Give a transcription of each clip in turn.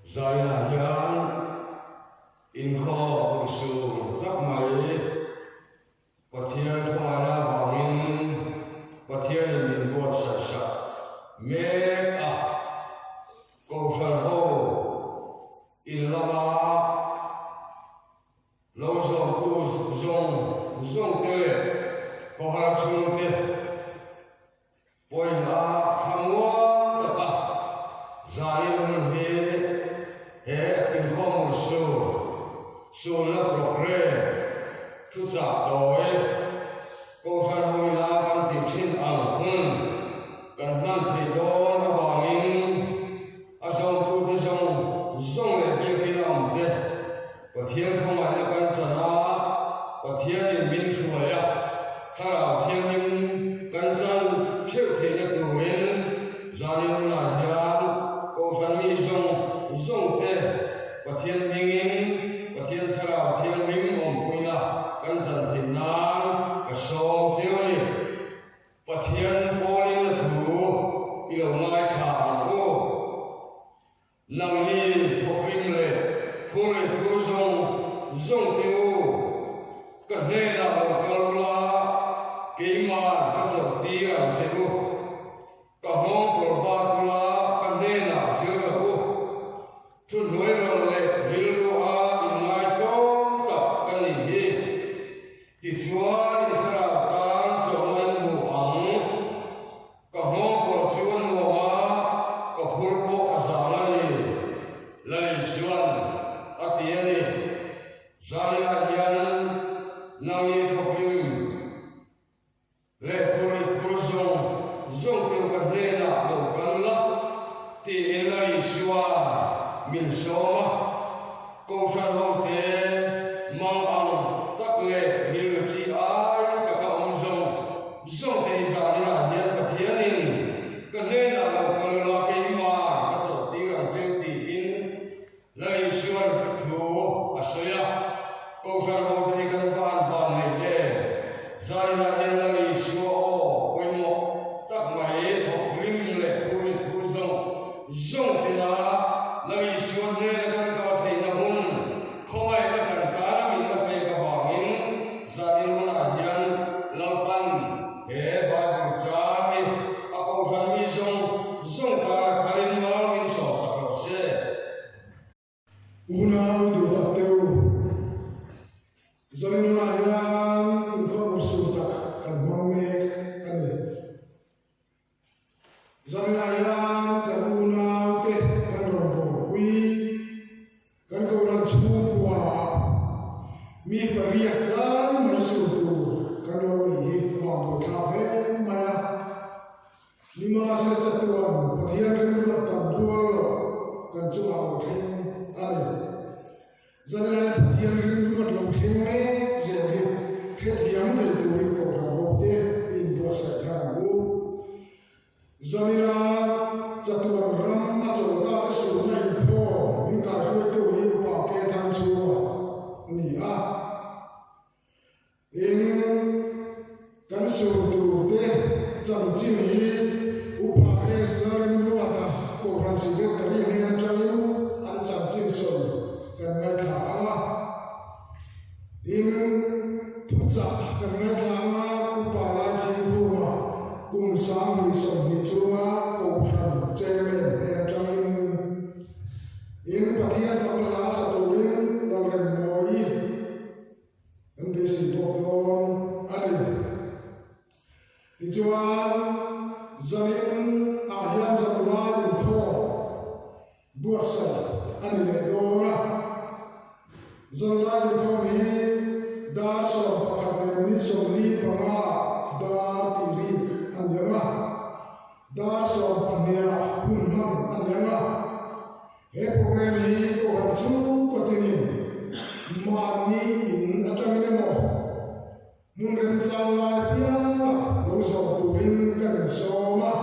Zainah hian inkhawm urhsun tak mai Pathian khawngaihna avangin Pathianin min buatsaih sak mek a, Kohhran ho in lama lo zawmtu zawng zawng te leh khawhar chhungte Pawina thlamuang taka zanin hun hi he inkhawm ursu sulna programme thuchah tawi Kohhran hoina kan tih thin ang hun kan hman theih dawn avangin a zawmtute zawng zawng leh biakin a awm te Pathian khawngaihna kan chan a, Pathianin min hruai a, Thlarau Thianghlim kan chan theuh theihna turin zanin hunah hian Kohhran mi zawng zawng te Pathian hmingin Pathian Thlarau Thianghlim awmpuina kan chan theih nan ka sawm chiu a ni. Pathian pawlin a thu i lo ngaithla ang u. Nangni thawkrim leh phur leh phur zawng zawng te u, ka hnenah lo kal ula, keima'n ka chawlh tir ang che u. Ka nghawng kawr bat ula, ka hnenah zir rawh u. Thuhnuai rawlh leh rilru a inngaitawm tak ka nih hi. Tichuan in thlarau tan chawlhna in hmu ang. Ka nghawng kawr chu a nuam a, ka phur pawh a zang a ni, Lalin chuan a ti a ni. Zaninah hian nangni thawkrim leh phur i phur zawng zawng teu ka hnenah lo kal ula, tiin Lalin chuan min sawm a. Kohhran hote mang ang tak leh rilru chi ai taka awm zawng zawng te hi zaninah hian Pathianin ka hnenah lo kal ula keimah ka chawlh tir ang cheu tiin Lal Isuan thu a sawi a. Kohhran hote hi kan van van nei em? Zaninah hian Lal Isua aw pawimawh tak mai thawk rim leh phurrit phur zawng Zawng tina Lal Isua hnena kan kal theihna hun khawngaihna kan tana min la pek avangin zanin hunah hian Lalpan he Bible chang hi a kohhran mi zawng zawng tana tharin mal min sawmsak rawh se. Unau duh tak te u, zanin hunah hian inkhawm urhsun tak kan hmang mek a ni. Zaninah hian kan unaute kan rawn bawlpui, kan Kohhran chhungkua mi pariat lai mai sur tur kan lo nei hi a vangbuaithlak hle mai a. Nimahsela chatuan Pathian rimruat dan rual lo kan chungah lo thleng a ni. Zaninah hian Pathian rimruat lo thleng mek zel hi hrethiam thei turin Kohhran hote i inbuatsaih thar ang u. Zaninah chatuan ram a chawl ta te suhna inkhawm min kaihruaitu hi Upa Ke Thangchhunga a ni a. Tin, kan sur turte chanchin hi Upa S. Lalrinruata Kohhran Secretary hnen atangin an chanchin sawi kan ngaithla ang a. Tin, thuchah kan ngaithla ang a, Upa Laichhingkhuma kum 2020 chhunga Kohhran Chairman hnen atangin. Tin, Pathian fakna hla sa turin Lalremmawii. Kan beisei tawk dawn a ni. Tichuan, zanin ah hian zanlai inkhawm buatsaih a ni leh dawn a. Zanlai inkhawm hi dar 11 leh minute 45 ah dar tih rik a ni ang a, dar 12 ah hun hman a ni ang a. He program hi Kohhran chhungkaw tinin mahni in atangin emaw hmun remchang lai pianga lo zawm turin kan insawm a.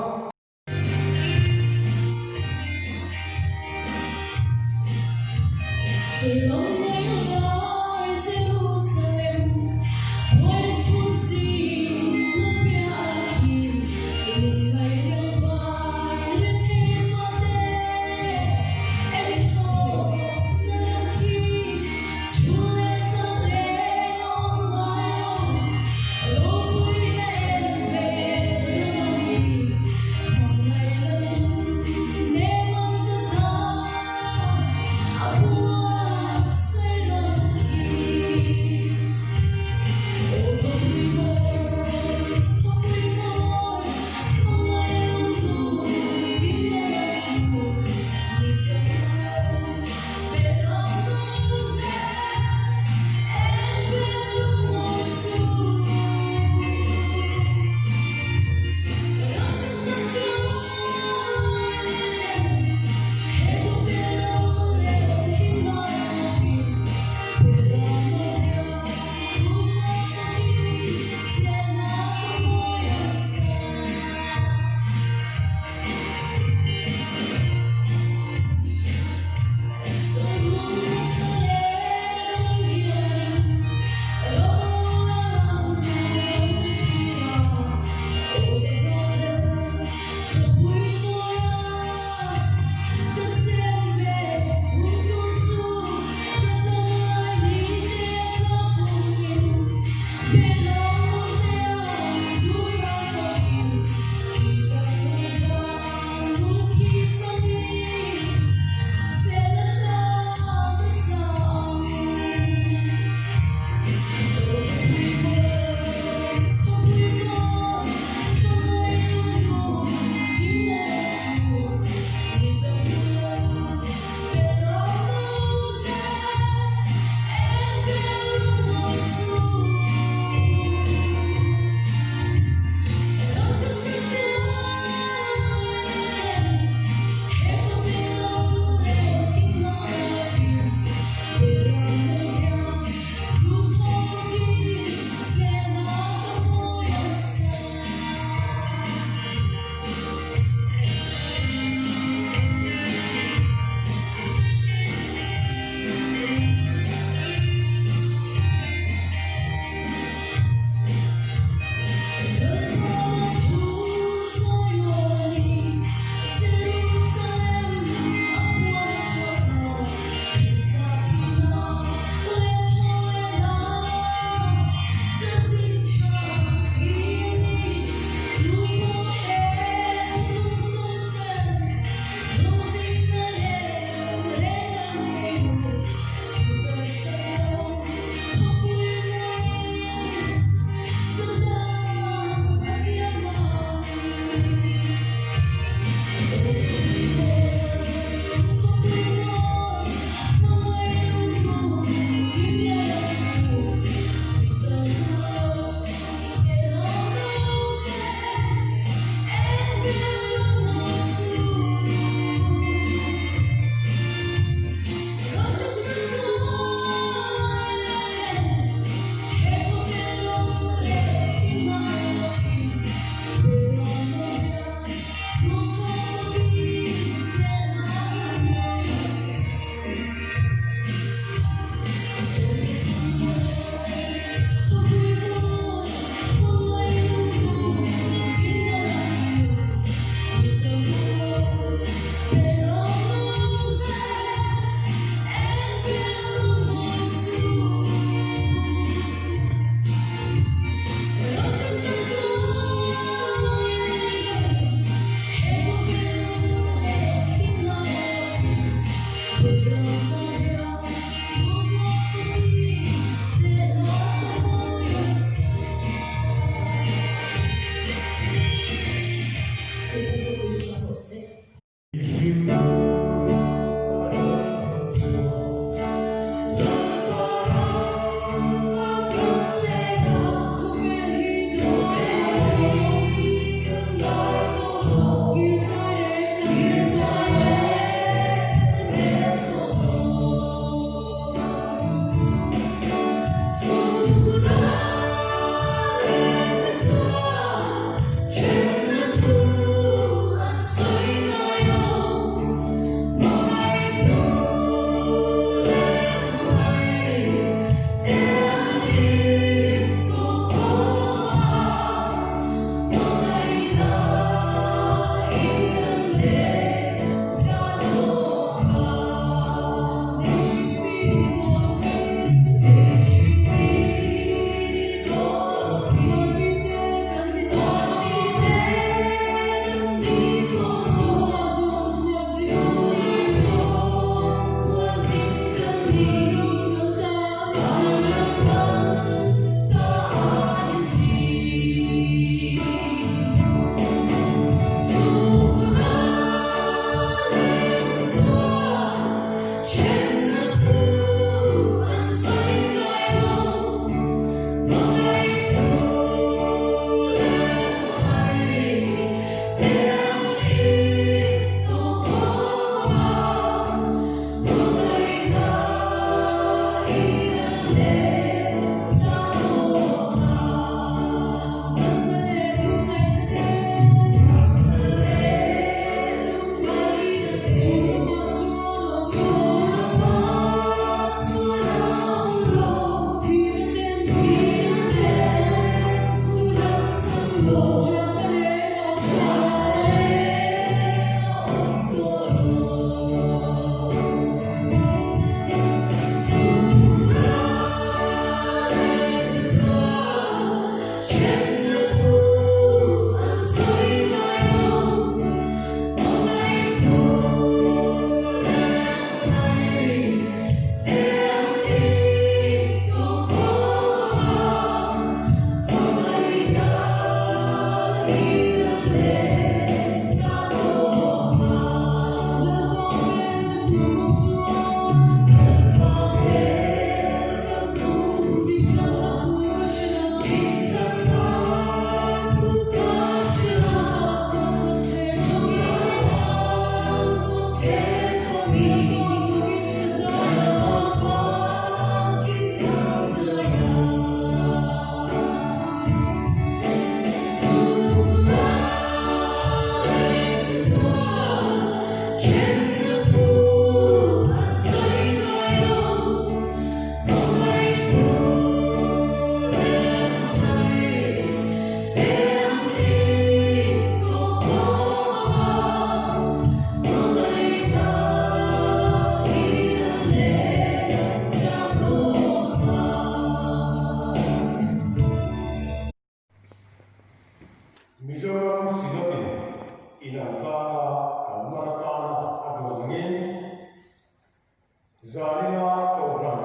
Zanina Kohhran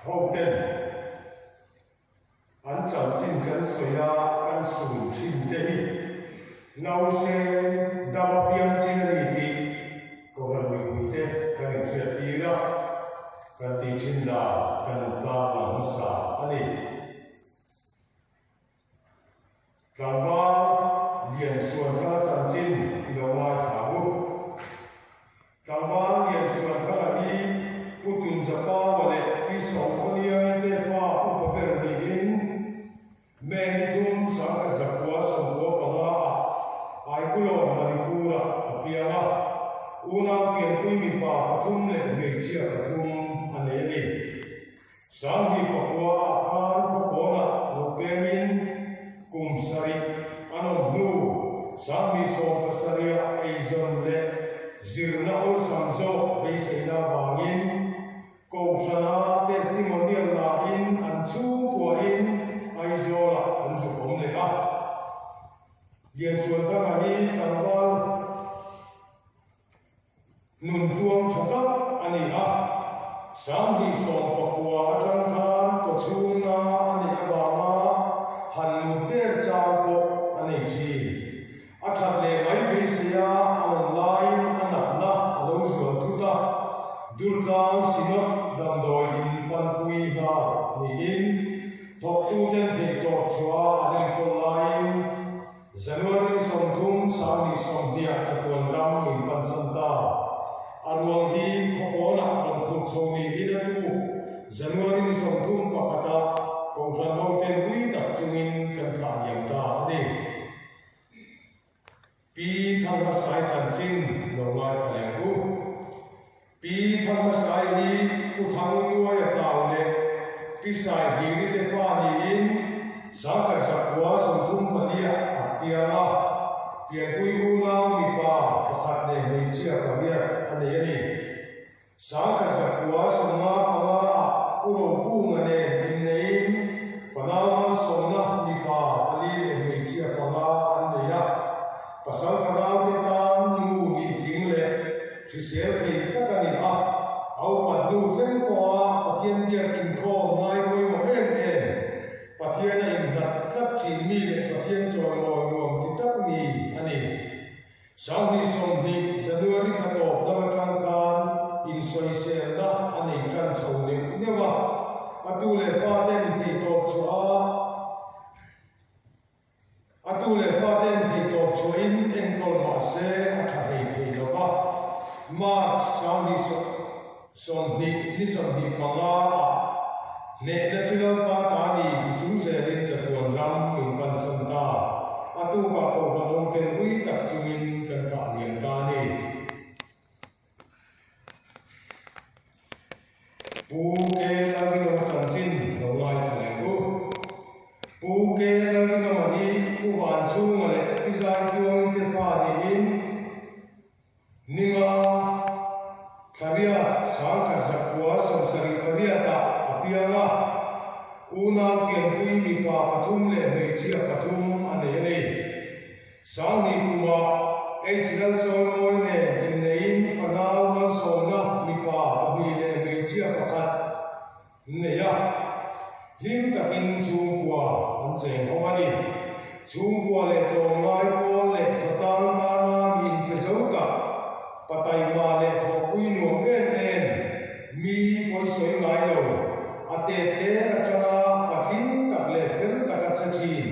hoten an chanchin kan sawi a, kan sun thin te hi nausen dama piang chin a ni tih Kohhran mipuite kan inhriat tir a, kan tih thin dan kan tarlang hmasa a ni. Tlangval Liansuanthanga chanchin i lo ngaithla u. Tlangval Liansuanthanga hi Pu Tunzapaua leh Pi Sawngkhawniangi te fa upa ber niin May ni thum sangkhat zakua 95 ah Aipulawn Manipur-ah a piang a, unau pianpui mipa pathum leh hmeichhia pathum a nei a ni. 2009 ah khan khawkawnah lo pemin kum sarih an awm hnu 2017 ah eizawn leh zirna awlsam zawk beiseina avangin Kohhrana testimonial lahin an chhungkuahin Aizawlah an zuk awm leh a. Liansualthanga hi tlangval Nun tluang tha tak a ni a, 2019 atang khan kawchhungna a neih avanga han mut der chang pawh a nei thin. A that leh mai beiseia a awm laiin a natna a lo zual thut a, Durtlang Synod damdawi in panpui nghal niin thawktuten theihtawp chhuah an enkawl laiin January ni 30, 2020 chatuan ram min pansan ta. A ruang hi khawkawnah rawn phurh chho niin a tuk. January ni 31 ah Kohhran hoten ui tak chungin kan thlah liam ta a ni. Pi Thangmasai chanchin lo ngaithla leh ang u. Pi Thangmasai hi Pu Thangluaia tlau leh Pi Saihiri te fa niin 1934 ah a piang a, pianpui unau mipa pakhat leh hmeichhia pariat a nei a ni. 1955 ah Pu Rokunga nen inneiin fanau malsawmna mipa pali leh hmeichhia panga an nei a, pasal fanau te tan nu nih tling leh Hrisel thei tak a ni a, a upat hnu thleng pawha Pathian biak inkhawm ngai pawimawh em em, Pathian a innghat tlat thin mi leh Pathian chawimawi nuam ti tak mi a ni. 2020 January thla tawp lam atang khan insawiselna a nei tan chho neuh neuh a, a tu leh faten theihtawp chhuah a, A tu leh fate an theihtawp chhuahin enkawl mah se a tha hlei thei lo va. March 20 ni 25 ah hnehna chu Lalpa ta ni ti chung zelin chatuan ram min pansan ta. A tukah Kohhran hoten ui tak chungin kan thlah liam ta a ni. Pu K. Lalrinawma chanchin lo ngaithla leh u. Pu K. Lalrinawma hi Pu Vanchhunga leh Pi Zaitluangin te fa niin Ninga Thlariat 1978 ah a piang a, unau pianpui mipa pathum leh hmeichhia pathum a nei a ni. 2000 kuma H Lalchawimawi nen inneiin fanau malsawmna mipa pahnih leh hmeichhia pakhat an nei a, hlim takin chhungkua an cheng ho a ni. Chhungkua leh tlawmngai pawl leh khawtlang tana mi inpe zo tak, pataima leh thawhpui nuam em em, mi pawisawi ngai lo, a tete atanga patling tak leh fel taka che thin,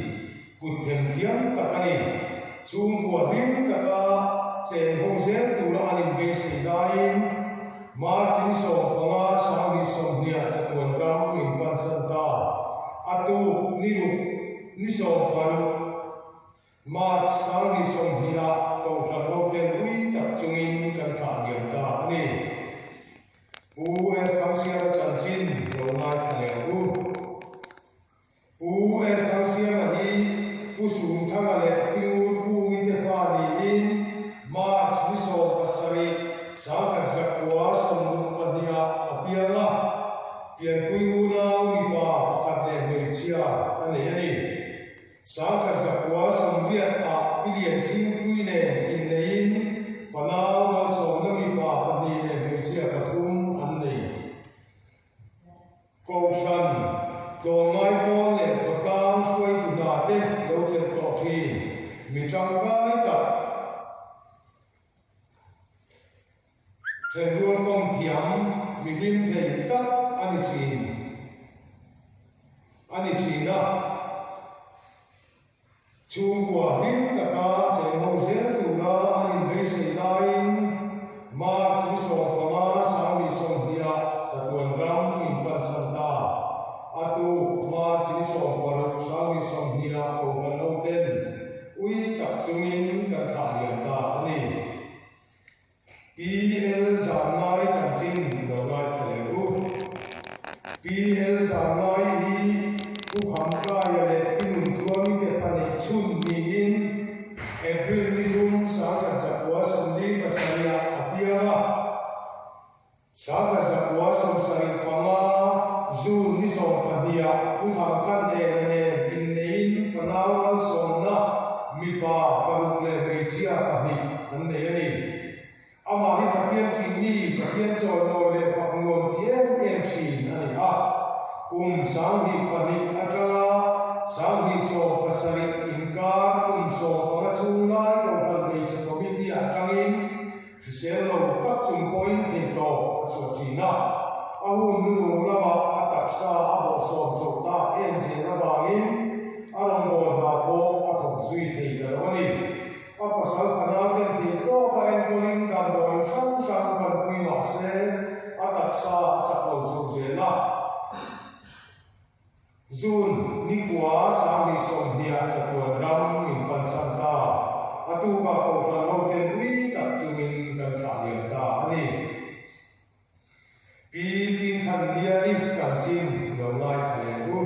Kut themthiam tak a ni. Chhungkua hlim taka chen ho zel tura an inbeisei laiin Martin 15 2020 chatuan ram min pansan ta. A tuk ni ruk ni 16 March 2020 ah Kohhran hoten ui tak chungin kan thlah liam ta a ni. Pu S. Thangsiama chanchin lo ngaithla leh ang u. Pu S. Thangsiama hi Pu Sungthanga leh Pi Ngur Kungi te fa niin March ni 17, 1962 ah a piang a, pianpui unau mipa pakhat leh hmeichhia a nei a ni. 1980 ah Pi Lianchhingpui nen inneiin fanau malsawmna mipa pahnih leh hmeichhia pathum an nei. hlim taka cheng ho zel tura an inbeisei laiin March ni 15 2020ah chatuan ram min pansan ta. A tuk March ni 16 2020ah Kohhran hoten ui tak chungin kan thlah liam ta a ni. PL Zangngai chanchin lo ngaithla leh u. PL Zangngai hi Pu Khamkaia leh Pi Nunthuami te fa neih chhun niin April ni thum 1947 ah a piang a. 1975 June ni 12 ah Pu Thangkhan Ena nen inneiin fanau malsawmna mipa paruk leh hmeichhia pahnih an nei a ni. Amah hi Pathian ṭih mi, Pathian chawimawi leh fak nuam ti em em ṭhin a ni a. Kum 2002 aṭanga 2017 inkar kum 15 chhung lai Kohhran Hmeichhe Committee-ah ṭangin Hrisel lo tak chung pawhin theihtawp a chhuah thin a, a hun hnuhnung lamah a taksa a bawhsawm chhoh tak em zel avangin a rawngbâwl hna pawh a thawk zui thei ta lo a ni. A pasal fanau ten theihtawp a enkawlin damdawiin hrang hrang panpui mah se a taksa a chak lo chhoh zel a. June ni kua 2020ah chatuan ram min pansan ta. A tukah Kohhran hoten ui tak chungin kan thlah liam ta a ni. Pi Chinkhaniali chanchin lo ngaithla leh u.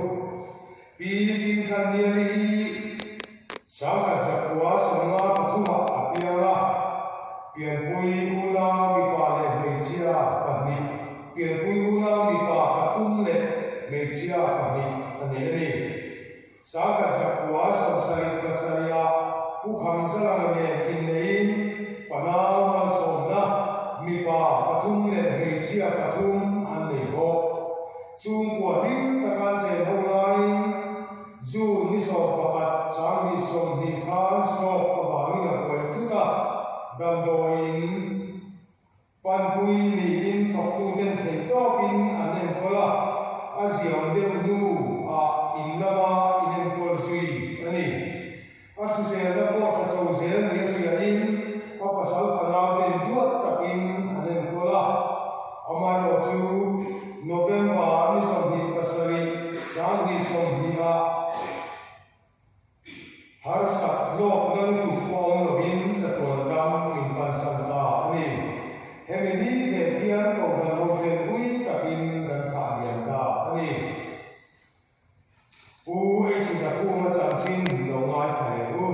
Pi Chinkhaniali hi 1953ah a piang a, pianpui unau mipa leh hmeichhia pahnih, pianpui unau mipa pathum leh hmeichhia pahnih a nei a ni. 1977ah Pu Khamzalanga nen inneiin fanau malsawmna mipa pathum leh hmeichhia pathum an nei bawk. Chhungkua hlim taka chen ho laiin June ni 11, 2020 khan stroke avangin a buai thut a, damdawiin panpui niin thawktuten theihtawpin an enkawl a, a ziam deuh hnu ah in lama inenkawl zui a ni. A hriselna pawh tha chho zel ni a hriain a pasal fanauten duat takin an enkawl a. Amaherawhchu, November ni 27, 2020 ah harsat lawkna lutuk pawh awm lovin chatuan ram min pansan ta a ni. Hemi ni vek hian Kohhran hoten ui takin kan thlah liam ta a ni. Pu H Zakhuma chanchin lo ngaithla leh u.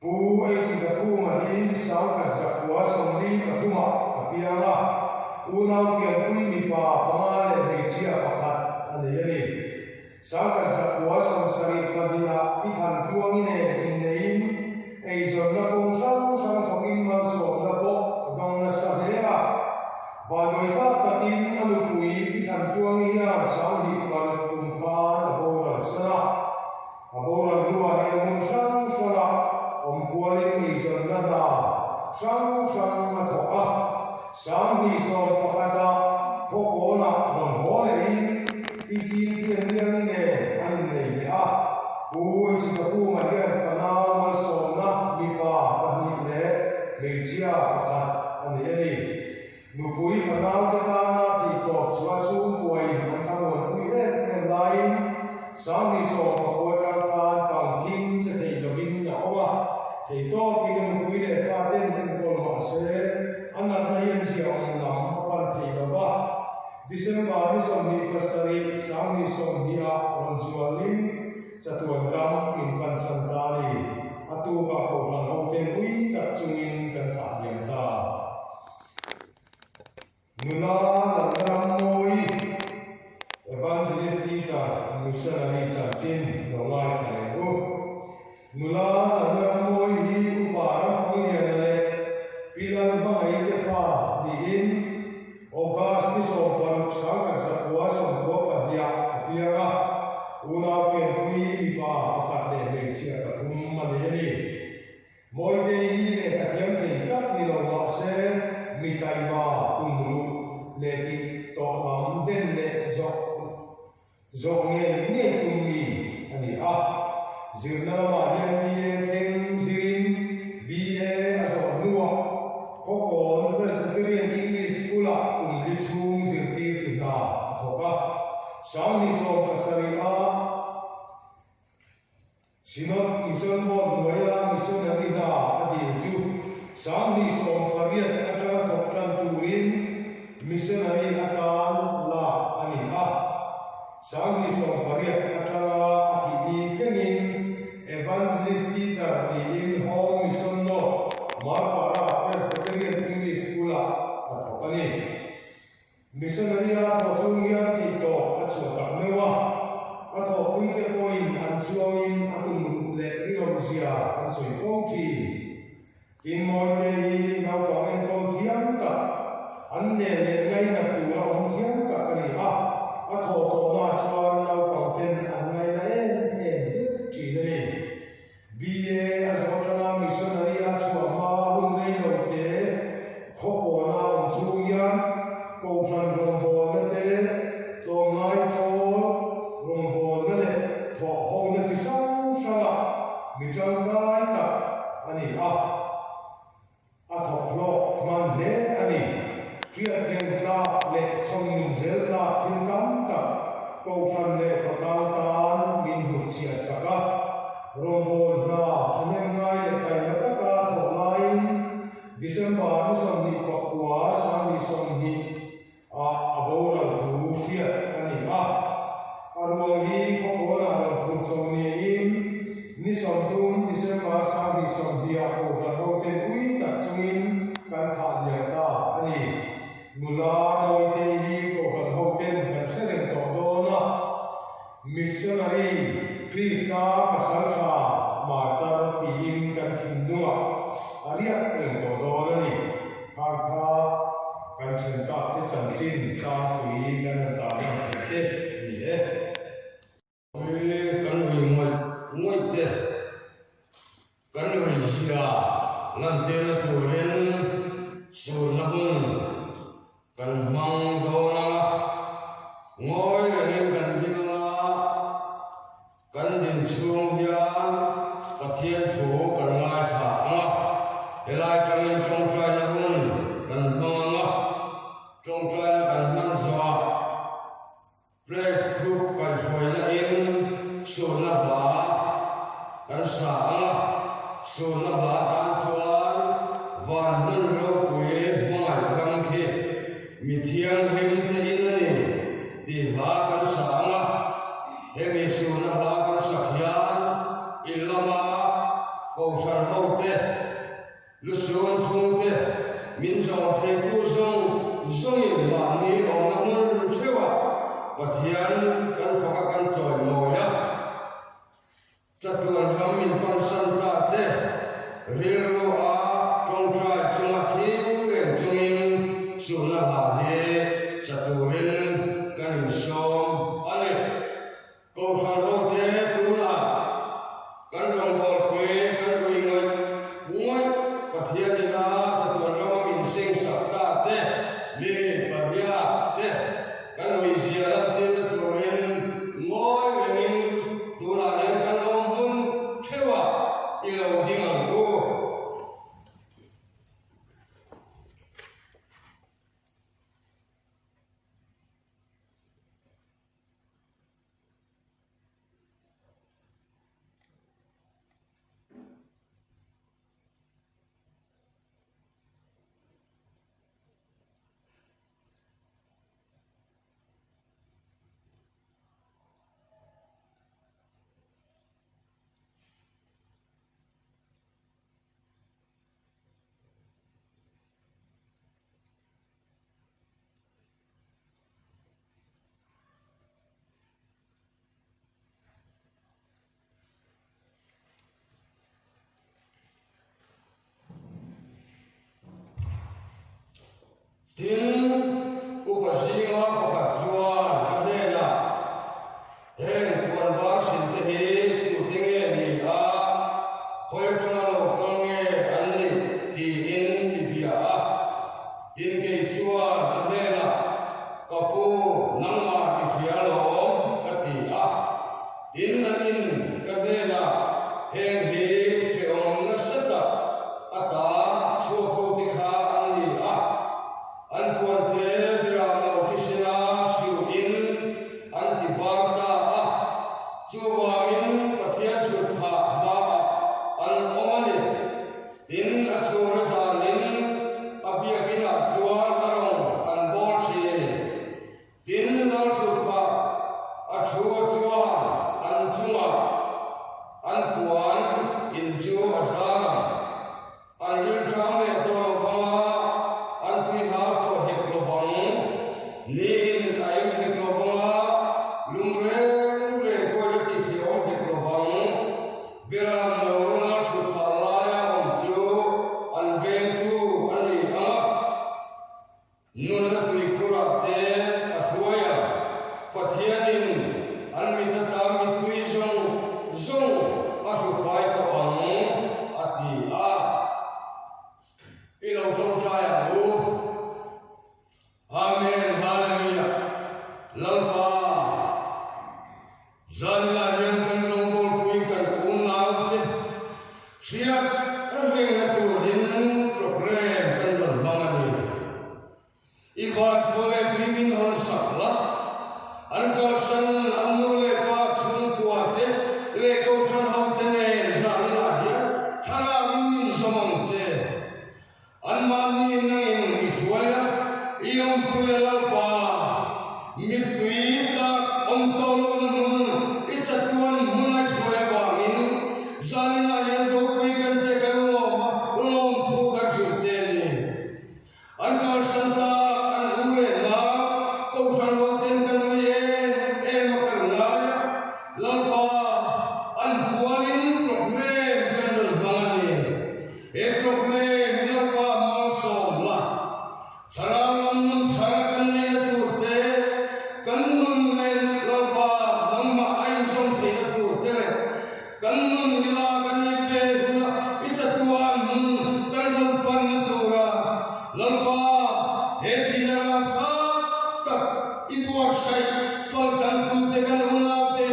Pu H Zakhuma hi 1943ah a piang a, unau pianpui mipa panga leh hmeichhia pakhat a nei a ni. 1972ah Pi Thantluangi nen inneiin eizawnna kawng hrang hrang thawkin malsawmna pawh a dawng nasa hle a. Vanduaithlak takin a nupui Pi Thantluangi hian 2006 kum khan a boral san a. A boral hnuah hian hmun hrang hrangah awm kualin eizawnna hna hrang hrang a thawk a. 2011ah Khawkawnah rawn haw lehin Pi Chin Thianliangi nen an innei leh a. Pu Chizakunga hian fanau malsawmna mipa pahnih leh hmeichhia pakhat a nei a ni. Nupui fanaute tana theihtawp chhuah chhungkuain an thlamuanpui em em laiin 2019 atang khan pangkhing che thei lovin a awm a. Theihtawpin a nupui leh faten enkawl mah se a natna hian ziaawm lam a pan thei lo va. December ni 27, 2020ah rawn zualin chatuan ram min pansan ta a ni. A tukah Kohhran hoten ui tak chungin kan thlah liam ta. Nula Lalrammawi, Evangelist Teacher Missionary chanchin lo ngaithla leh u. Nula Lalrammawi hi Upa Ramfangliana leh Pi Lalhmangaih te fa niin August ni 16 1992ah a piang a, unau pianpui mipa pakhat leh hmeichhia pathum a nei a ni. Mawite hi lehkha thiam thei tak ni lo mah se mi taima tum ruh leh tih tawh lam hlen leh zawh zawh ngei ngei tum mi a ni a. Zirna lamah hian BA thleng zirin BA a zawh hnuah Khawkawn Presbyterian English School-ah kum li chhung zirtirtu hna a thawk a. 2017 a Synod Mission Board hnuaia missionary hna a dil chu 2018 atanga thawk tan turin missionary atan lak a ni a. 2018 atanga a thih ni thlengin Evangelist Teacher niin Home Mission North Marpara Presbyterian English School-ah a thawk a ni. Missionary a thawh chung hian tih tawp a chhuah tak meuh a, a thawhpuite pawhin an chuangin a tum ruh leh rinawmzia an sawi fo thin. Tin, Mawite hi naupang enkawl thiam tak, an nel leh ngainat tura awm thiam tak a ni a, a thawh tawhnaah chuan naupangten an ngaina em em vek thin a ni. BA a zawh atanga missionary a chhuah hma hun rei lo te khawpawna awm chung hian Kohhran rawngbawlna te, tlawmngai pawl rawngbawlna leh thawhhona chi hrang hranga mi tangkai tak a ni a. A thawk hlawk hman hle a ni. Hriat reng tlak leh chhawmnun zel tlak thil tam tak Kohhran leh khawtlang tan min hnutchhiah sak a. Rawngbâwl hna thahnem ngai leh taima taka thawh laiin December ni 29 2020 ah a boral thu hriat a ni a. A ruang hi khawkawnah rawn phur chho niin ni 30 December 2020 ah Kohhran hoten ui tak chungin kan thlah liam ta a ni. Nula Mawitei hi Kohhran hoten kan hre reng tawh dawn a. Missionary Krista pasal tha martar tiin kan thinlungah a riak reng tawh dawn a ni. Khar kha kan then tak te chanchin tlangpui kan han tar lang thei te a ni e. Ui kan ui ngawih ngawih te, kan ui zia lantirna turin sunna hun kan hmang dawn ang a, ngawi rengin kan ding ang a, kan din chhung hian Pathian thu kan ngaithla ang a, helai tangin tawngtaina hun kan hmang ang a, tawngtaina kan hman zawhah Praise Group kaihhruaina in sunna hla kan sa ang a, sunna hla tan chuan van hmun ropui hmangaih ram khi mi thianghlim te in a ni tih hla kan sa ang a, hemi sunna hla kan sak hian in lama Kohhran hote Lusun chhungte min zawm theitu zawng zawngin mahni awmna hmun theuhah Pathian kan faka kan chawimawi a, chatuan ram min pansan ta te rilru a tawngtai chunga thil reng chungin suhna hla hi sa turin kan insawm a ni. Kohhran hote tunah kan rawngbawlpui kan ui ngawih ngawih Pathian ina chatuan rama min sengsak ta te, mi pariat te kan ui zia lantirna turin ngawi rengin tunah hian kan awm hmun theuhah i lo ding ang u. Tin, upa zinga pakhat chuan ka hnenah, Heng puan var sinte hi tute nge ni a, khawi atanga lo kal nge an nih? tiin mi bia a. Tin kei chuan a hnenah, Ka pu, nangmah i hria lawm, ka ti a. Tin anin ka hnenah. Niin a eng hek lo vang a, lung reng reng pawhin a tihhliahawm hek lo vang. Beram no lal thut phah laia awm chu an vengtu a ni ang a. Nunna tuikhurah te a hruai a, Pathianin an mit ata mittui zawng zawng a hrufai tawh ang, a ti a. I lo tawngtai ang u. Amen Hallelujah Lalpa Zanlah hian kan rawngbawlpui kan unaute hriat rengna turin program kan rawn hmang a ni. I van khua leh tui min hawn sak la, an kalsan an nu leh pa chhungkua te leh kohhran hote nen zanlah hian thlarau in min zawm ang che. Anmahni nangin i hruai a, i awmpui a Lalpa, mittui tlak awm tawh lohna hmun i chatuan hmun a hruai avangin zaninah hian ropui kan che kan lawm a, lawmthu kan hrilh che a ni. An kalsan tak an u leh nau Kohhran hoten kan ui em em a kan ngai a, Lalpa an pualin program kan rawn hmang a ni. He program Lalpa malsawm la, thlarau lam nun thar kan neihna tur te, kan nun nen Lalpa nangmah a inzawm theihna tur te leh kan nun hi lak a ni ve huna i chatuan hmun kan rawn panna tura Lalpa he thihna ralthlak tak i buatsaih paltlantute kan unaute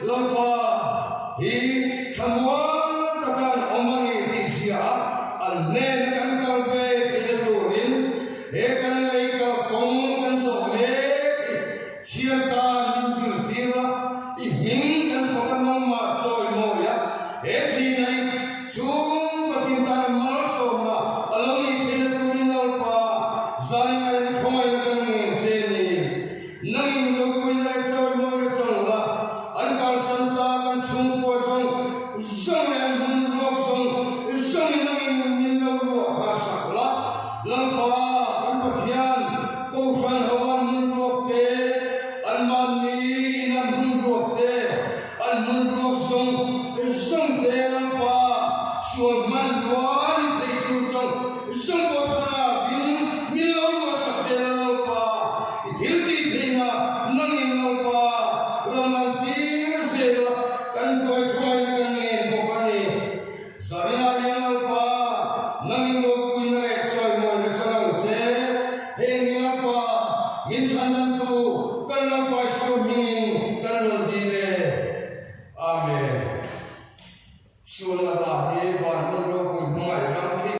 Lalpa hi thlamuan taka an awm a ni tih hria a, an hnena kan kal ve theihna turin he kan lei kal kawng kan zawh mek hi chhiar tan min zirtir la, i hming kan fak a nangmah chawi mawi a, he thihna hi chhung Pathian tan malsawmna a lo nih theihna turin Lalpa zanin a in khawngaihna kan ngen che a ni. Nangin ropuina leh chawimawina chang la, an kalsan tak an chhungkua zawng zawng leh an hmun ruak zawng zawngin nangin min lo ruah kha sak la. Lalpa kan Pathian, Kohhran ho an hmun ruak te, anmahni in an hmun ruak te, an hmun ruak zawng zawng te Lalpa sual hmanrua ni thei tur zawng zawng pawh thlarauin min lo ruah sak zel a Lalpa. I thil tih theihna nangin Lalpa ram an tir zel a, kan thuai thuaina kan ngen bawk a ni. Zaninah hian Lalpa nangin ropuina leh chawimawina chang ang che. Heng hi Lalpa min chhandamtu kan Lalpa Isua hmingin kan rawn dil e. Amen. Sualna hla hi van hmun ropui hmangaih ram khi.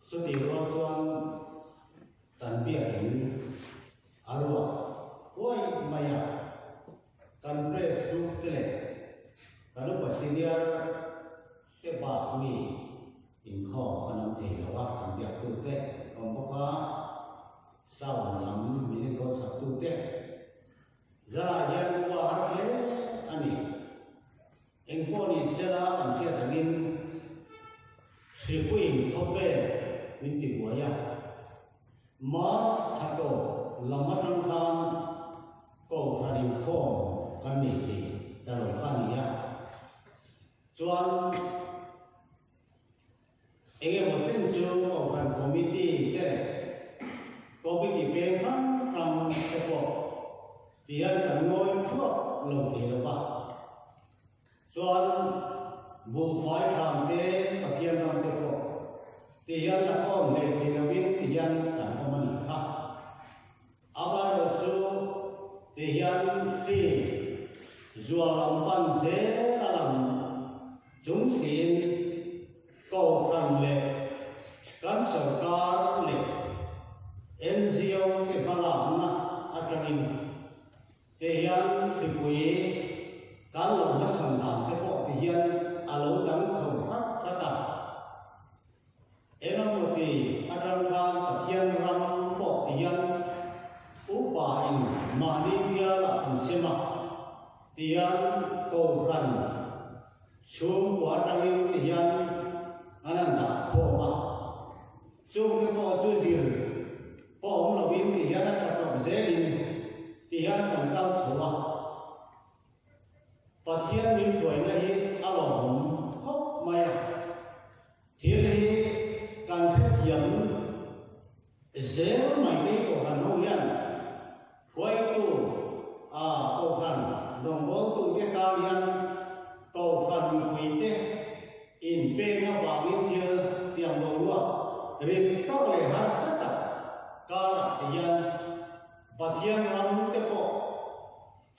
Chutih rual chuan kan biakin a ruak huai mai a, kan press group te leh kan upa senior te bak mi inkhawm kan awm thei lo a, kan biaktu te awm bawk a, sound lam min enkawl sak tu te zarah hian khua har hle a ni. Engpawh ni sela kan hriat angin Hripuiin khawvel min ti buai a, March thla tawp lam atang khan Kohhran inkhawm kan nei thei ta lo kha a ni a, chuan Eng emaw chen chu Kohhran Committee te leh Committee peng hrang hrang te pawh tihian kan ngawi thuap lo thei lo va. Chuan buhfai thlam te, Pathian ram te pawh tihian la khawm hlei thei lovin tihian kan awm a nih kha. Amaherawhchu tihian hri zual lam pan zel a lang chung siin Kohhran leh kan sorkar leh NGO te hmalakna atangin tihian hripui kan lo hmasawn dan te pawh tihian a lo dang chho hrat hrat a. Engemaw ti atang khan Pathian ram pawh ti hian upa in mahni bialah an sem a, ti hian Kohhran chhungkua atangin ti hian an han dah khawm a, chungte pawh chu zir pawh awm lovin ti hian a tha tawp zelin ti hian kan kal chho a. Pathian min hruaina hi a lawmawm khawp mai a. Thil hi kan hrethiam zel mai te Kohhran ho hian hruaitu a Kohhran rawngbawltu te tan hian Kohhran mipui te inpek avangin thil tiang boruak rit tak leh harsa tak karah te hian Pathian ram te pawh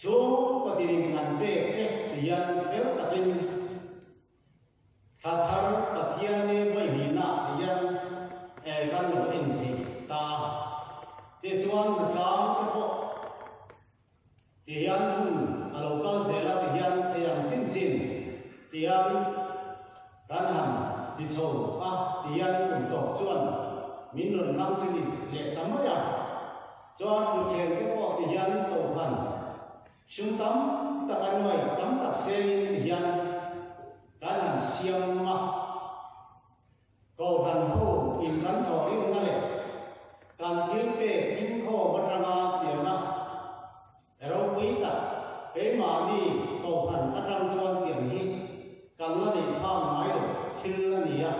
chhungkaw tirin kan pek te tihian fel takin Thla thar Pathiani vawihnihna hian kan lo en thei ta. Tichuan tlang te pawh tihian hun a lo kal zel a tihian thei ang chin chin tihian kan han ti chho a tihian kum tawp chuan min rawn nang chu ni leh ta mai a. Chuan thutthleng te pawh tihian Kohhran Sum tam tak a nuai tam tak selin ti hian kan han siam a, Kohhran ho in kan thawhrimna leh kan thil pek thingkhawm atanga tianga ropui tak keimahni Kohhran atang chuan tiang hi kan la neih phak ngai lo thil a ni a,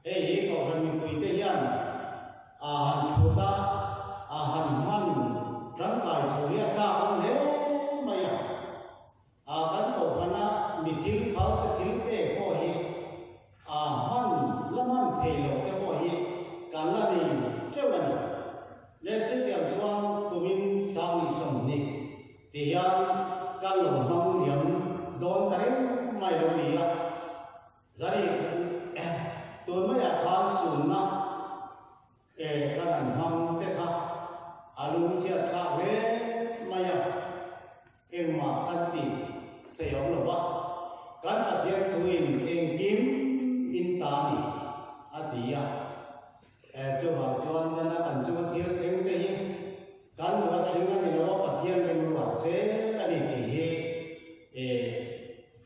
hei hi Kohhran mipuite hian A han thut a, a han hman tangkai chho hi a chak awm hle mai a. A kan kohhran a mi thil phal te thil pek pawh hi a hman la hman thei lo te pawh hi kan la nei teuh a ni. Le chutiang chuan kumin 2020 ti hian kan lo hmang liam dawn ta reng mai lo ni a. Zari tun maiah khan sunna kan han hmang te kha a lungchhiat thlak hle mai a, engmah kan tih thei awm lo va, kan Pathian thuin engkim in ta a ni a ti a. Chuvang chuan nana kan chunga thil thleng te hi kan duh a thleng a ni lo a, Pathian rimruat zel a ni tih hi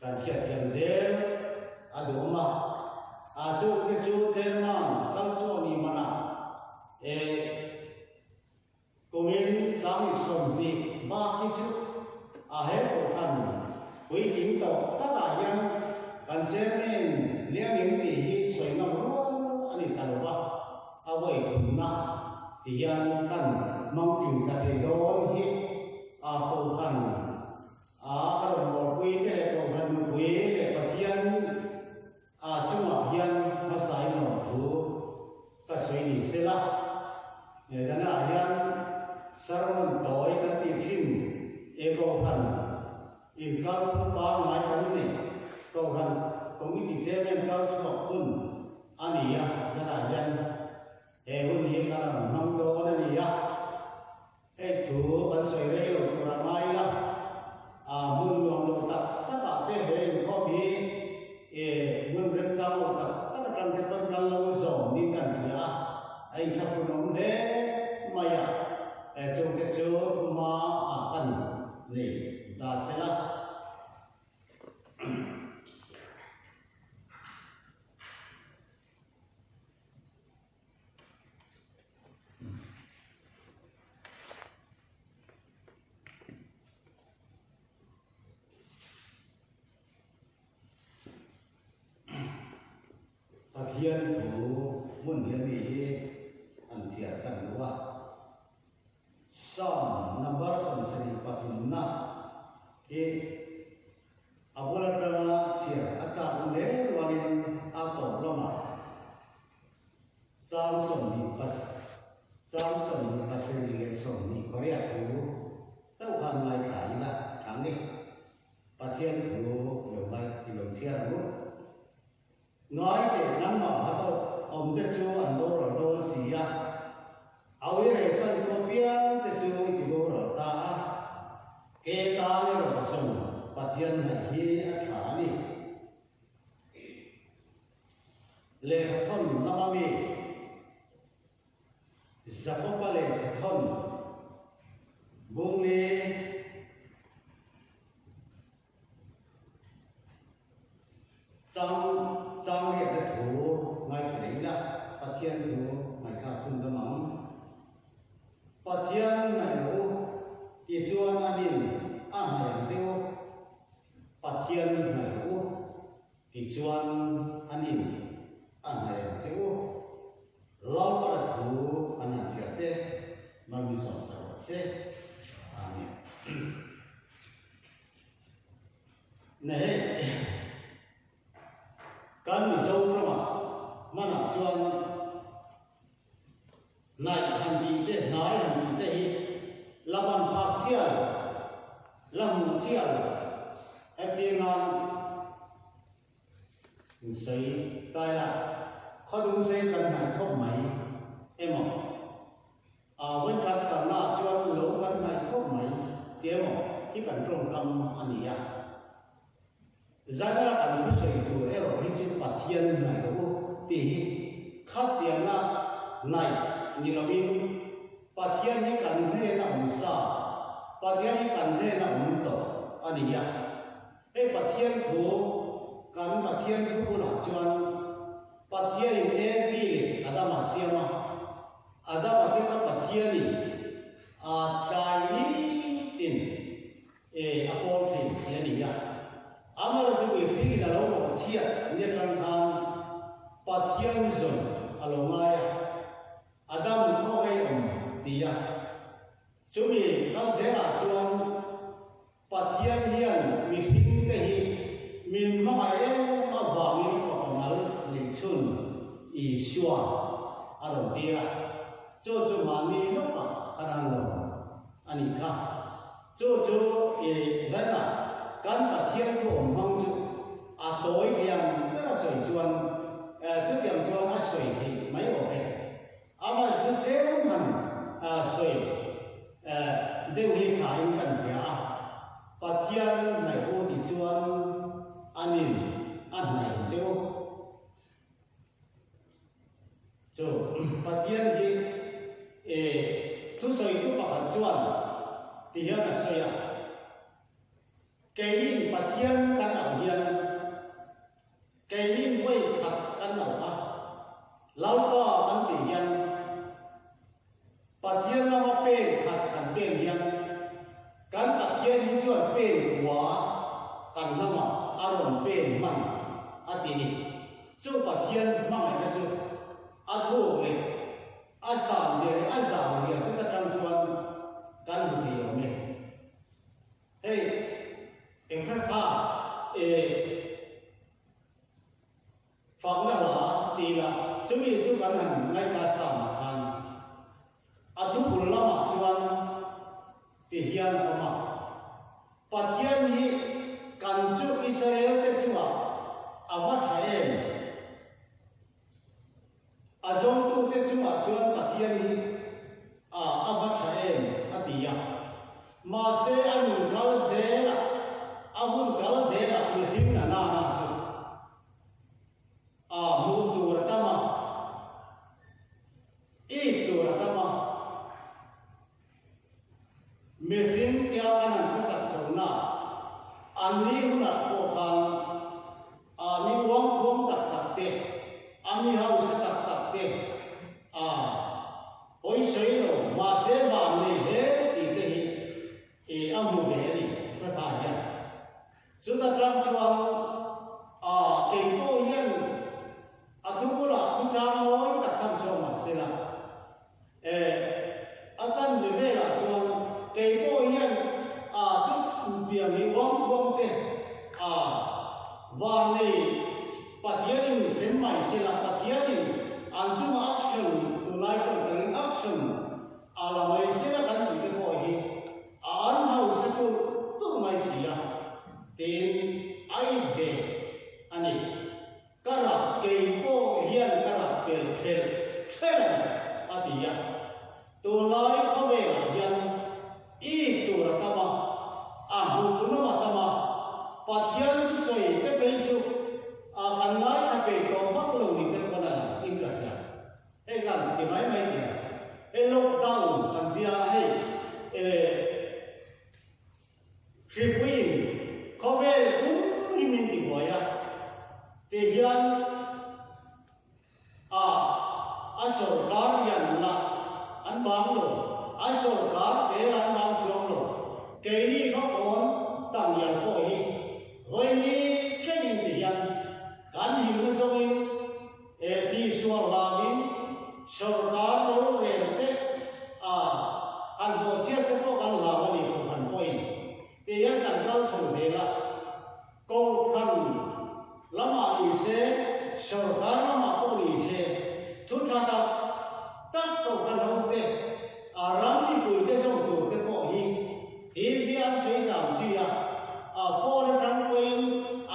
Kan hriatthiam zel a duhawm a, a chungte chu chairman kal chu a ni hman a, e kumin 2020 bak hi chu a he kohhran puitling tawh takah hian kan chairman Liangin tih hi sawi ngam rual a ni ta lo va, a vawi thumna ti hian kan hmangtling tla thei dawn hi a kohhran A ka rawn bawlpui te leh Kohhran nupui leh Pathian a chungah hian hmasain lawm thu ka sawi ni sela. He danah hian sermon tawi kan tih thin e Kohhran inkalphung pangngai kan nei Kohhran Committee Chairman kal chhuak hun a ni a, zanah hian. A inthlahrunawm hle mai a, chungte chu thuma ah kan nei ta sela. Pathian thu hmun hian mi hi an thiar kan duh a. Psalm number 73 na hi a bul atanga chhiar a chak hle rualin a tawp lamah chang sawmhnih pas chang 27 leh 28 thu chauh khan ngaithla ila thang ni. Pathian thu lo ngai i lo chhiar ang u. Ngai teh nangmah ha tawh awm te chu an boral dawn si a, a ui rehsan tu apiang te chu i ti boral ta a, ke tan erawh zawng Pathian hnaih hi a tha a ni. Lehkhathawn lama mi Jakoba lehkhathawn Bungli Chang chang riahna thu ngaithla leh ila, Pathian thu ngaihthlak chhun dam ang. Pathian ngaih rawh u, tichuan a nin a hnaih ang che u. Pathian ngaih rawh u, tichuan a nin a hnaih ang che u. Lalpara thu kan han chhiar te, Malmi zawng sa rawh se. Amen. Nei kan Mizo ramah hmanah chuan hnaih han tih te, hnai han tih te hi la ban phak chiah lo, la hmuh chiah lo. Heti nan Sawi tai la, khawdung sei kan hnaih khawp mai emaw? A vawikhat kalna ah chuan lo kan hnaih khawp mai ti emaw hi kan tawngkam a ni a. Zainara kan thusawi tur erawh hi chu Pathian hnaih rawh u tih hi khatianga hnaih ni lovin Pathian hi kan hnena awm sa, Pathian hi kan hnena awm tawh a ni a. Hei Pathian thu, kan Pathian thu bulah chuan Pathianin Evi leh Adama siam a, Adama te kha Pathianin a tlai nitin e a pawl thin tih a ni a. Amaherawhchu chu mihringin a lo bawhchhiat ni atang khan Pathian zawn a lo ngai a, Adam khaw ngei awm ti a. Chumi kal zelah chuan Pathian hian mihringte hi min hmangaih em avangin fapa mal lehchhun Isua a rawn tir a, chu chu mahni lawkah kan an lawm a nih kha. Chu chu i zaina kan Pathian thu awm hmang chu a tawi thiam ber a sawi chuan chutiang chuan a sawi theih mai awm e. Amah chu tlem han sawi deuh hi thain kan hria a, Pathian hnaih u ti chuan a nin a hnaih ang che u. Chu Pathian hi thusawitu pakhat chuan ti hian a sawi a, Keiin Pathian kan auh hian, Keinin vawi khat kan lo a, Lalpa kan tih hian Pathian lama pen khat kan pen hian kan Pathian hi chuan pen kua kan lamah a rawn pen hman a ti ni. Chu Pathian hmangaihna chu a thuk leh a san zia leh a zau zia chu ta tang chuan kan hmu thei awm e. Hei enghrang kha e fakna hla ti ila chumi chu kan han ngaithla sa mah khan a thupul lamah chuan ti hian a awm a, Pathian hi kan chu Israel te chungah a va tha em? A zawngtute chungah chuan Pathian hi a a va tha em? a ti a. Mahse a nun kal zelah, a hun kal zelah mihring na nana chu a hmuh tur a tam a. A mi hausa tak tak te a pawi sawi lo mahse van nei hle si te hi i a hmu ve a ni Efratha hian. Chuta tang chuan a kei pawh hian a thu bulah thu chang mawi tak khan chhuak mahsela e a chanve velah chuan kei pawh hian a chu pian hi uang thuang te a van nei Pathianin hrem mai sela Pathianin an chunga action tunlai tawng takin action a la mai sela kan tih te pawh hi a an hausa tulh tulh mai si a tiin a it ve a ni. Ka rap kei pawh hian ka rap pel thelh thelh a ni, a ti a. Tunlai khawvelah hian it tur a tam a, a hmuhnawm a tam a, Pathian thusawi te phei chu a kan ngaithla peih tawh vak lo ni te pawn a lang in ka hria. Hei kan ti mai mai tih a, hei lockdown kan tia hei eh Hripuiin khawvel pum hi min ti buai a, ti hian a a sawrkar lian lah an bang lo, a sawrkar te lah an bang chuang lo. Keini khaw pawn tam lian pawh hi vawi thlengin ti hian kan himna zawngin e tihsual hlangin sawrkar rorel te a han bawhchhiat te pawh kan hlau a ni kohhran pawhin ti hian kan kal chho zel a, kohhran lamah ni se sawrkar lamah pawh ni se thu tha tak tak kohhran ho te a ram mipui te zawng tur te pawh hi TV an sawi zam chi a, a phone atang pawhin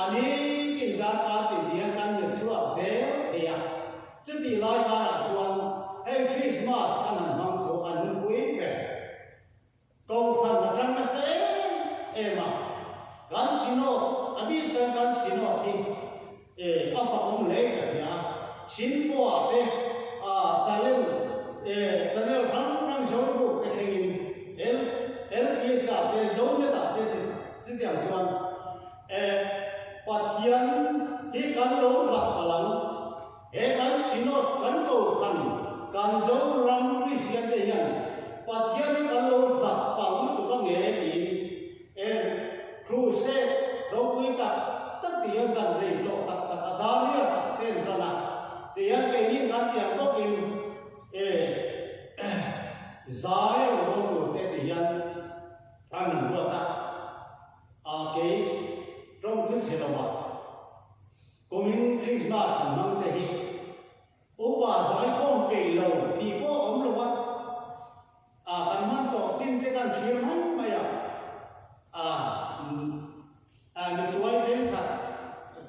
a nitin darkar tin hian kan let chhuak zel thei a. Chutih lai karah chuan hei Krismas kan han hmang chu an hunpui ber. Kohhran atang nasa em em a, kan Synod, a bik tan kan Synod hi e a fakawm hle ka hria a, Sinfo-ah te a channel e channel hrang hrang Zorbook te thlengin L LPS-ah te Zonet-ah te chu chutiang chuan e Pathian hi kan lo hlat palh ang, he kan Synod kan kohhran kan Zoram Kristian te hian Pathian hi kan lo hlat palh lutuk ange tiin E Crusade ropui tak tak ti hian zan rei tawh tak tak a Dalia tak te an ran a, ti hian keini kan tiang bawkin e zai a rawn rawn tur te ti hian an han ruat a, a kei tawng thil chhe lo ah kumin Christmas kan hmang te hi Upa zaikhawm peih lo tih pawh a awm lo a, a kan hman tawh chin te kan thlir mai mai a, a a mituai thenkhat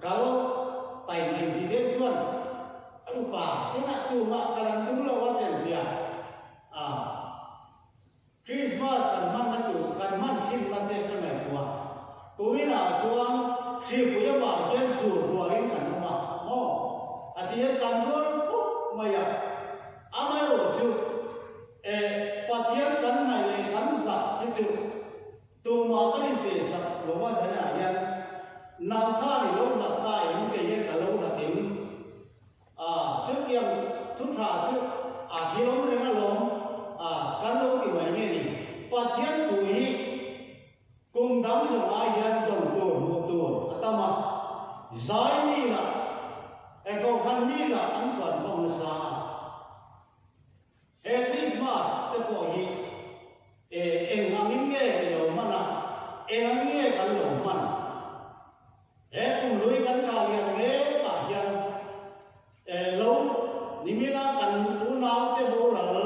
kal taih nei ti deuh chuan upa tena tumah kal an tum lo a tel tia a Krismas kan hmanna tur kan hman thinna te ka ngaihtuah. Kuminah chuan hripui avang hian sur rualin kan awm a, maw? A ti hian kan rual pup mai a. Amaherawh chu, e, Pathian kan ngaih leh kan hlat hi chu tumah kan inpehsak lo a zanah hian nang khan i lo hlat ta em kei hian ka lo hlat em? A, chutiang thu tha chu a thilawm reng alawm, a, kan lo ti mai nge ni. Pathian thu hi kum dang zawng ai hian dawn tur hmuh tur a tam a, zai mi lah, e kohhran mi lah an suan khawm nasa a. He Christmas te pawh hi e eng angin nge i lo hman a, eng ang nge kan lo hman? He kum lui kan thlah lian mekah hian e lo nimila kan unaute boral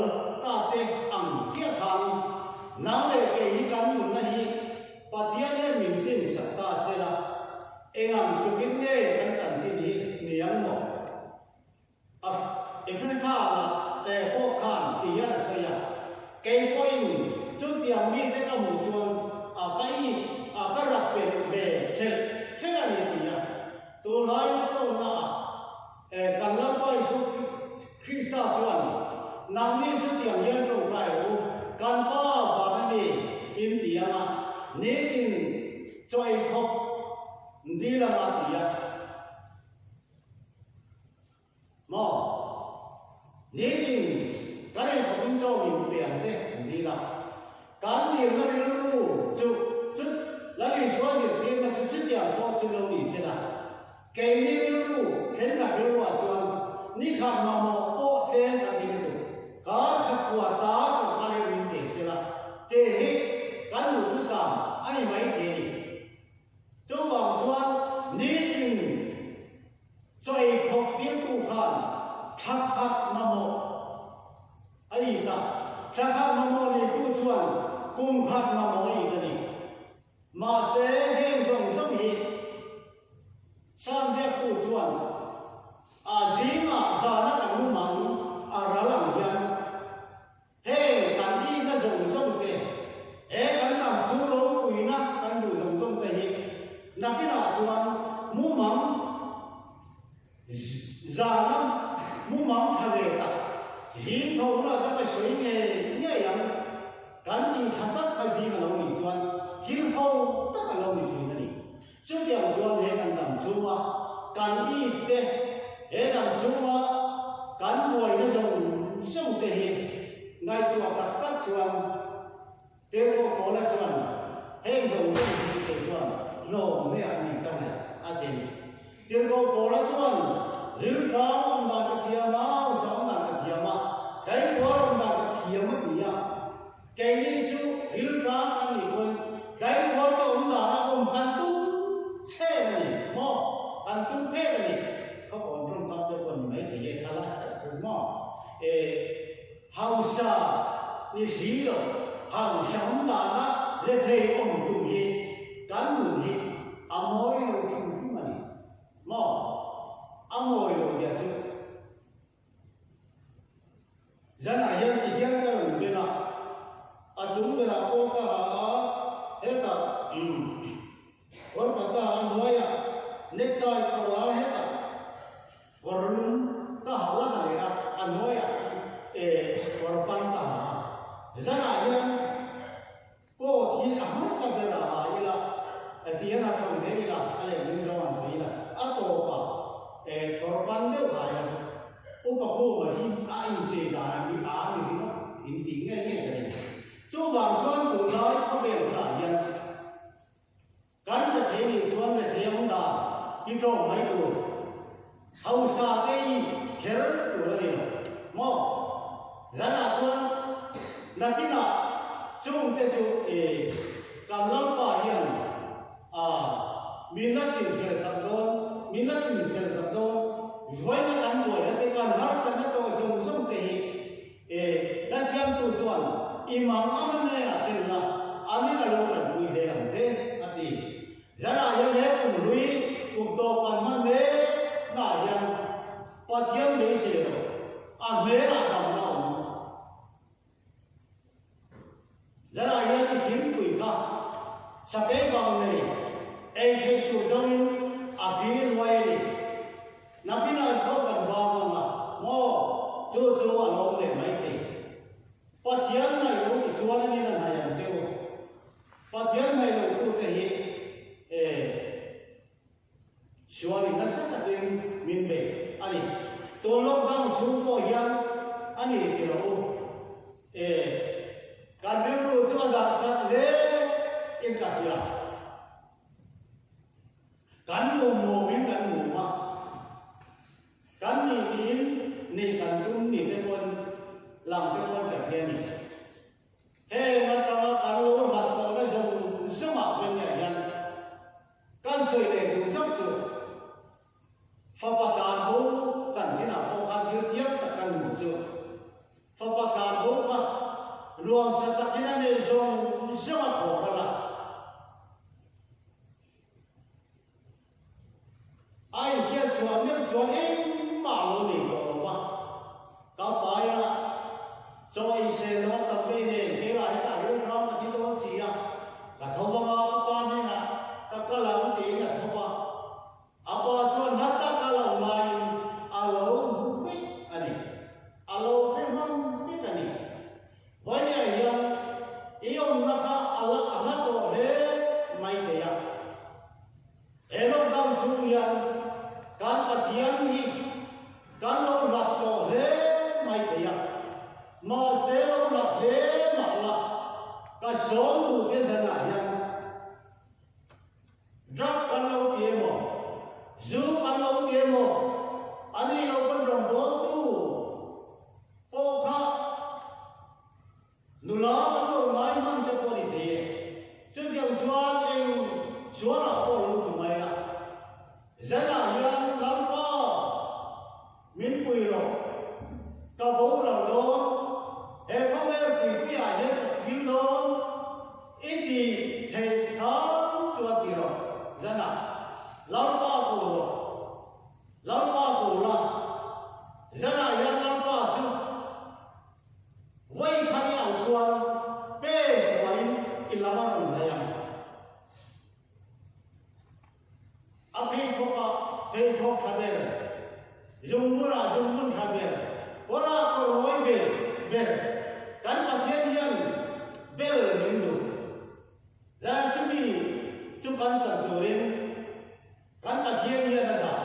ta te ang chiah khan nang leh kei hi kan nunna hi Pathian hian min sin sak ta sela, eng ang tlukin nge kan chanchin hi ni ang maw? A Efrika lah te pawh khan ti hian a sawi a, Kei pawhin chutiang mite ka hmuh chuan a ka i a ka rak pelh ve thelh thelh a ni ti a. Tunlai hmasawnna ah kan Lalpa Isu Krista chuan nangni chutiang hian tawngtai rawh u, kan Pa van a ni in ti ang a, nitin chaw ei khawp dil anga ti a. Maw? Nitin kan eikhawpin chaw min pe ang che an dil a. Kan dilna rilru chu chu Lal Isua zirtirna chu chutiang pawh chu lo ni se la. Keini rilru thenkhat rilruah chuan nikhat mamawh pawh tlem kan ti lutuk. Kar khat kua ta sawrkar hi min pe se la tih hi kan duhthusam a ni mai thei a ni. Chuvang chuan nitin chaw eikhawp tirtu khan thla khat mamawh a it a, thla khat mamawh neitu chuan kum khat mamawh a it a ni. Mahse heng zawng zawng hi Sanziaktu chuan a zingah zana kan mumang a ral ang hian Heng kan ihna zawng zawng te, he kan dam chu ropuina kan duh zawng zawng te hi nakinah chuan mumang zana mumang tha ve tak zing tho hunah chuan ka sawi ngei ngei ang. Kan tih tha tak kha zing a lo nih chuan thil ho tak a lo ni thin a ni. Chutiang chuan he kan dam chhunga kan it te, he dam chhunga kan buaina zawng zawng te hi ngaihtuah tak tak chuan Tirhkoh Paula chuan heng zawng zawng hi kei chuan hlawm mai a ni ka ngaih a ti a ni. Tirhkoh Paula chuan rilṭam awm dan ka thiam a, hausa awm dan ka thiam a, tlaikual awm dan ka thiam a ti a. Keini chu rilṭam kan nih pawn tlaikual ka awm dana awm kan tum chhet a ni maw? Kan tum phet a ni. Khawkawn tawngkam te pawh ni mai thei e kha lai tak chu maw? E, hausa ni si lo, hausa awm dana rethei awm tum hi kan nun hi a mawi lo hrim hrim a ni maw? A mawi lo zia chu. Zanah hian ti hian ka rawn bel a, a chung berah pawh ka ha a, hetah kawr pata a hnuaiah necktie ka awrh a, hetah kawr lum ka ha la ha leh a, a hnuaiah kawr pan ka ha a. Zanah hian Coat hi a hmasa berah ha ila, ti hian a chho zel ila, a lehling zawng an sawi ila, a tawpah kawr ban deuh ha ila chu Upa Khuma hi a inchei danah mi a ni ringawt in tih ngei ngei ka ring. Chuvang chuan tunlai khawvel hunah hian Kan rethei nih chuan rethei ang dan hi tawng mai tur, hausa te hi kher tur a ni lo maw? Zanah chuan nakinah chungte chu i kan Lalpa hian a min la chinfel sak dawn, min la tinfel sak dawn, vawiina kan buaina te, kan harsatna tawh zawng zawng te hi E, la siamtu chuan i mang ang a hnenah thlen la, anin a lo tanpui zel ang che, a ti. Zanah hian he kum hlui kum tawp kan hman mek naah hian Pathian beisei lo, a hmelah damna a awm. Zanah hian i thingpui kha sakei bang nei ei theih tur zawngin a bing ruai a ni. Nakinah in pawh kan vang ang a, maw? Chu chu a lawm leh mai thei. Pathian ngaih lo ti chuan an in a hnaih ang che u. Pathian ngaih lo tute hi e sualin nasa takin min bei a ni. Tun lockdown chhung pawh hian a ni ti rawh u. E kan rilru chu a darhsat hle in ka hria. Kan mum mumin kan mum a, kan nih niin nih kan tum ni te pawn lang te pawn kan hria ni. Heng atanga kan lo hlat tawhna zawng zawngah hian nge hian kan sawi leh duh zauh chu fapa tlanbo chanchinah pawh khan thil thiam tak kan hmuh chu fapa tlanbo kha nuamsa takin a nei zawng zawng a khawh ral a. A inhriat chhuah meuh chuan engmah a lo nei tawh lo va, ka paia chaw ei sel lo a tam vei nen keimah hetah hian ram ka thi dawn si a, ka tho vang a, ka pa hnenah ka kal ang tiin a tho va, a pa chuan hla taka lo laiin a lo hmu vek a ni, a lo hre hman vek a ni. Vawiah hian. mai thei a, mahse lo lat hle mah la, ka sawm duh che zanah hian drug kan lo ti emaw, zu kan lo ti emaw, a nih loh pawn rawngbawltu pawh kha Nula kan lo ngai hman te pawh a ni thei e. Chutiang chuan eng sualah pawh lo tlu mai la. Zanah hian Lalpa min pui rawh, ka boral dawn, he khawvel tuipuiah hian ka pil dawn i ti theih hram chuan ti rawh. Zanah Lalpa ko rawh. Lalpa ko la. Zanah hian Lalpa chu. Vawi khat i auh chuan pen huain i lam a rawn hnai ang. A pheikhawkah pheikhawk tha ber, zungburah zungbun tha ber, kawrah kawr ngawi bel ber, kan Pathian hian bel min duh. Zan chumi chu kan chan turin kan Pathian hian a dah.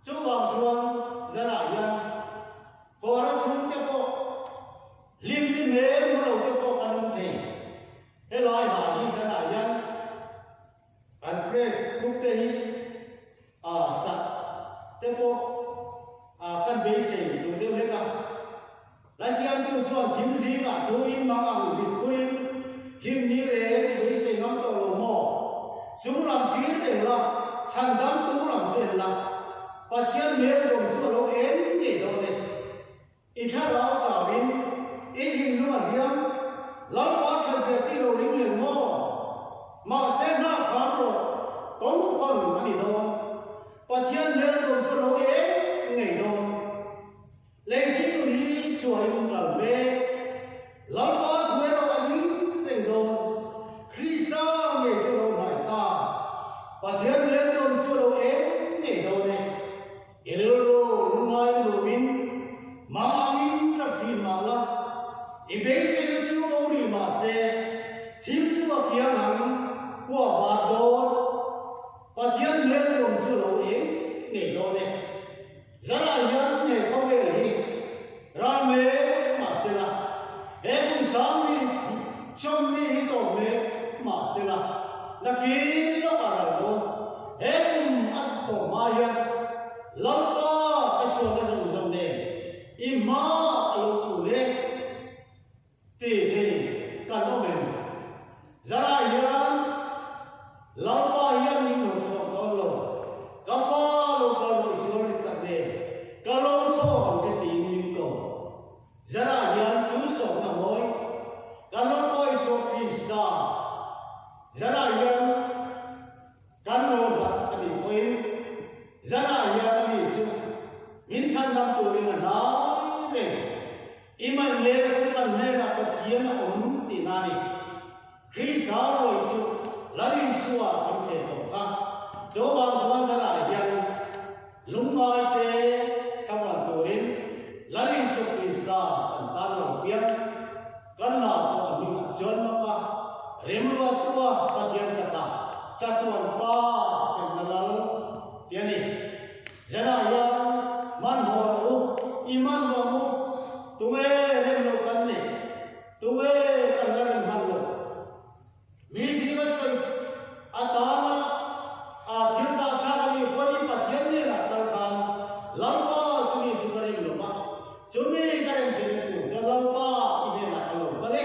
Chuvang chuan zanah hian Kawra chhungte pawh hlim ni hmel hmu lo te pawh kan awm thei. Helai hah hi zanah hian kan press group te hi sak te pawh kan beisei duh deuh hlek a. La siamtu chuan thim zingah thu in mang ang rit phurin hlim ni reng i beisei ngam tawh lo maw? Chung lam thir reng la, chhan dam tu lam chu en la, Pathian hmel dawm chu a lo en ngei dawn e. I thlarau chauhin i thinlung a hliam, Lalpa thatzia chi lo ring lem maw? Mahse nghak hram rawh, kawng hawn a ni dawn. Pathian hmel dawm chu a lo en ngei dawn. Lei hring nun hi chuain ral mek. Lalpa thu erawh a ding reng dawn. Krista ngei chu a lo hnai ta. Pathian rel dawn chu a lo eng ngei dawn e. I rilru lungngai lumin mah angin tap thin mah la, i beiseina chu bo rih mah se, thil chu a kiang ang, kua var dawn. Pathian rel dawn chu a lo eng ngei dawn e. Zanah hian he khawvel hi ral mek mah sela, he kum sang mi sawm mi hi tawp mek mah sela, nakin lawkah ral dawn. He kum a tawp hma hian Lalpa ka sualna zawng zawng nen i hma ka lo kun e. Ti thei kan awm em? Zanah hian Lalpa hian min hnawh chhuak dawn lo, ka fa lo kal rawh i sual rit tak nen ka lo chhuak ang che tiin min ko. Zanah hian chu sawmna ngawi kan Lalpa Isua Krista zanah hian Kan lo hlat a nih pawhin zanah hian a mi chu min chhandam turin a hnai reng. I maimlena chu kan hnenah Pathian a awm tihna a ni. Krista ruai chu Lal Isua kan thlen tawh kha. Chuvang chuan zanah hian lungngaite thlamuan turin Lal Isua Krista kan tan lo piang. Kan la pawh a hmingah chuan mak a, remruattua Pathian chaka chatuan pa penna lal ti a ni. Zanah hian hmanhmawh rawh u, i hman vang u, tunge rem lo kan nei, tunge kan la rem hman lo. Mi zinga sawi atana a thil zahthlak a nih pawhin Pathian hnenah kal khan Lalpa chumi chu ka ring lo va, chumi ka rem theihna tur chuan Lalpa i hnenah ka lo kal e.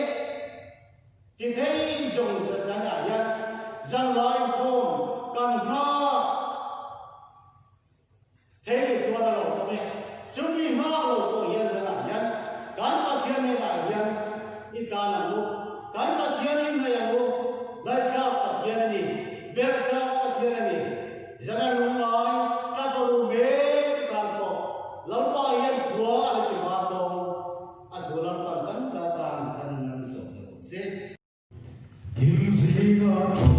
Ti thei zawng zanah hian zanlai khawm kan nghak. Thei leh chuan a lo awm e. Chumi hmak lo pawh hian zanah hian kan Pathian hnenah hian i tlan ang u. Kan Pathian in ngaih ang u. Ngaihthlak Pathian a ni. Berhtlak Pathian a ni. Zana lungngai tap a ru mek tan pawh Lalpa hian khua a la ti var dawn. A thu Lalpan kan ta tan kan nan zawk zawk se. Thil zingah thu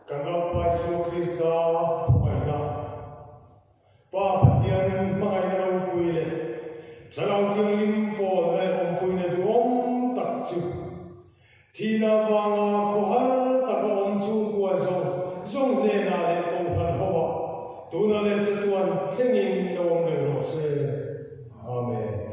Kan Lalpa Isua Krista khawngaihna, Pa Pathian hmangaihna ropui leh Thlarau Thianghlim pawlna leh awmpuina duhawm tak chu thihna avanga khawhar taka awm chhungkua zawng zawng hnenah leh Kohhran hovah tunah leh chatuan thlengin lo awm reng rawh se. Amen.